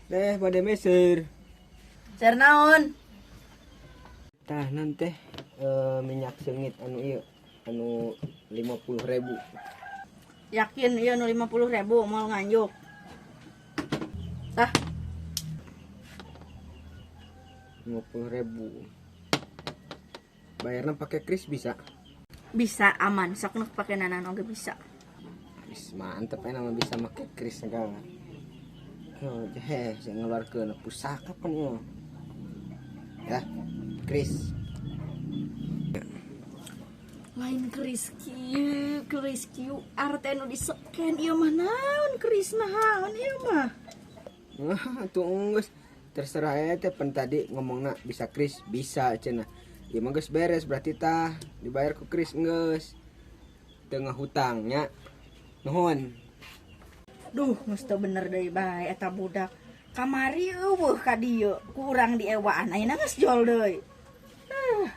Teh, bade meser. Ser naon? Tah, nanti minyak seungit anu ieu anu 50.000. Yakin ieu nu 50.000 moal nganjuk? Tah. 50.000. Bayarnya pakai kris bisa? Bisa, aman. Sok nu pake nanan oge bisa. Wis mantep ya, nama bisa make kris segala. Oh, heh, saya ngeluarkeun pusaka pan ieu. Ya, kris. Lain keris kieu, keris QR teh nu di-scan ieu mah. Naon keris naon ieu mah? Wah, tuh geus terserah ya teh, pen tadi ngomongna bisa kris, bisa cenah. Ya mah geus beres berarti, tah dibayar ku kris geus. Teu ngahutangnya. Nuhun. Duh, geus teu bener deui bae eta budak. Kamari euweuh ka dieu, ku urang diewaan, ayeuna geus jol deui. Ah.